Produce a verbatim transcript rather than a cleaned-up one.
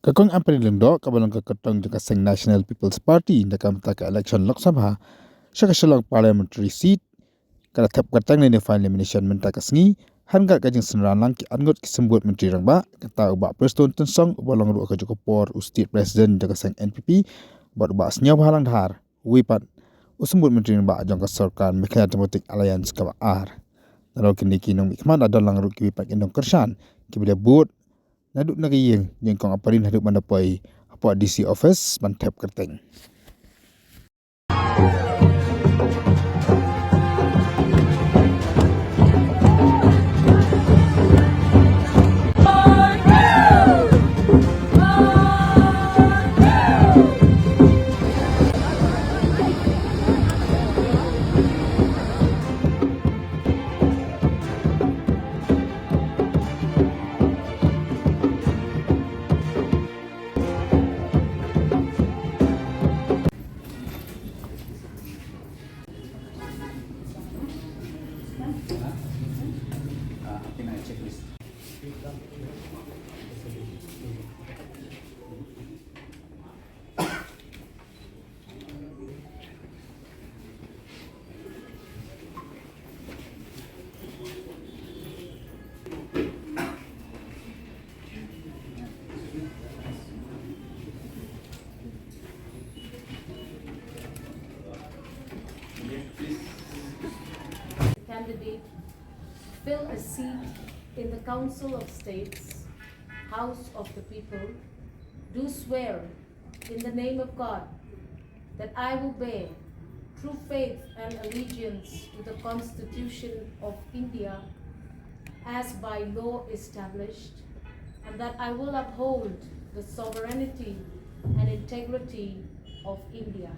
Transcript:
Ka Kong Ampareen Lyngdoh, kaba long ka kyrtong jong ka seng National People's Party na ka bynta ka election Lok Sabha sha ka Shillong Parliamentary Seat, ka la thep kyrteng lane final nomination mynta ka sngi, ha ryngkat ka jingsynran lang ki arngut ki symbud Myntri Rangbah, kata u Bah Prestone Tynsong uba long ruh ha kajuh ka por u State President jong ka seng N P P, bad u Bah Sniawbhalang Dhar, uwei pat u symbud Myntri Rangbah jong ka sorkar Meghalaya Democratic Alliance kaba ar. Nalor kine ki nongmihkhmat la don lang ruh kiwei pat ki nongkyrshan kiba la bud naduh na ka ïing jong i Kong Ampareen haduh ban da poi hapoh D C office ban thep kyrteng. Candidate fill a seat in the Council of States, House of the People, do swear in the name of God that I will bear true faith and allegiance to the Constitution of India as by law established, and that I will uphold the sovereignty and integrity of India.